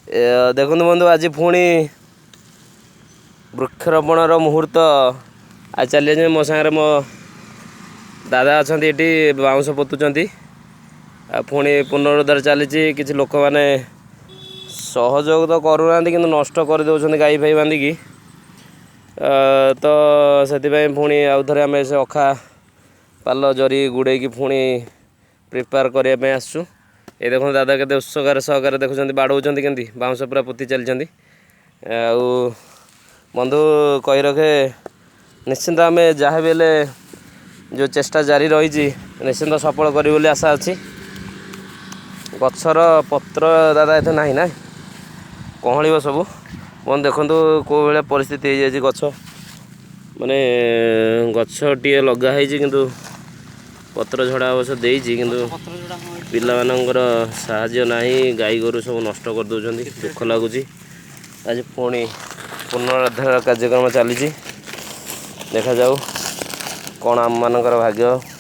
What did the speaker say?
ଦେଖନ୍ତୁ ବନ୍ଧୁ, ଆଜି ପୁଣି ବୃକ୍ଷରୋପଣର ମୁହୂର୍ତ୍ତ ଆଜି ଚାଲିଛି। ମୋ ସାଙ୍ଗରେ ମୋ ଦାଦା ଅଛନ୍ତି, ଏଠି ବାଉଁଶ ପୋତୁଛନ୍ତି। ଆଉ ପୁଣି ପୁନରୁଦ୍ଧାର ଚାଲିଛି। କିଛି ଲୋକମାନେ ସହଯୋଗ ତ କରୁନାହାନ୍ତି, କିନ୍ତୁ ନଷ୍ଟ କରିଦେଉଛନ୍ତି ଗାଈ ଫାଇ ବାନ୍ଧିକି। ତ ସେଥିପାଇଁ ପୁଣି ଆଉ ଥରେ ଆମେ ସେ ଅଖା ପାଲ ଜରି ଗୁଡ଼େଇକି ପୁଣି ପ୍ରିପେୟାର କରିବା ପାଇଁ ଆସିଛୁ। ଏ ଦେଖନ୍ତୁ, ଦାଦା କେତେ ଉତ୍ସୁକତାର ସହକାରେ ଦେଖୁଛନ୍ତି, ବାଡ଼ଉଛନ୍ତି କେମିତି, ବାଉଁଶ ପୁରା ପୋତି ଚାଲିଛନ୍ତି। ଆଉ ବନ୍ଧୁ କହି ରଖେ, ନିଶ୍ଚିନ୍ତ ଆମେ ଯାହା ବି ହେଲେ ଯେଉଁ ଚେଷ୍ଟା ଜାରି ରହିଛି, ନିଶ୍ଚିନ୍ତ ସଫଳ କରିବୁ ବୋଲି ଆଶା ଅଛି। ଗଛର ପତ୍ର ଦାଦା ଏତେ ନାହିଁ ନା, କହଳିବ ସବୁ। ବନ୍ଧୁ ଦେଖନ୍ତୁ, କେଉଁ ଭଳିଆ ପରିସ୍ଥିତି ହେଇଯାଇଛି। ଗଛ ମାନେ ଗଛଟିଏ ଲଗା ହେଇଛି, କିନ୍ତୁ ପତ୍ର ଝଡ଼ା ଅବଶ୍ୟ ଦେଇଛି, କିନ୍ତୁ ପିଲାମାନଙ୍କର ସାହାଯ୍ୟ ନାହିଁ। ଗାଈ ଗୋରୁ ସବୁ ନଷ୍ଟ କରିଦେଉଛନ୍ତି, ଦୁଃଖ ଲାଗୁଛି। ଆଜି ପୁଣି ପୁନରୁଦ୍ଧାର କାର୍ଯ୍ୟକ୍ରମ ଚାଲିଛି। ଦେଖାଯାଉ କ'ଣ ଆମମାନଙ୍କର ଭାଗ୍ୟ।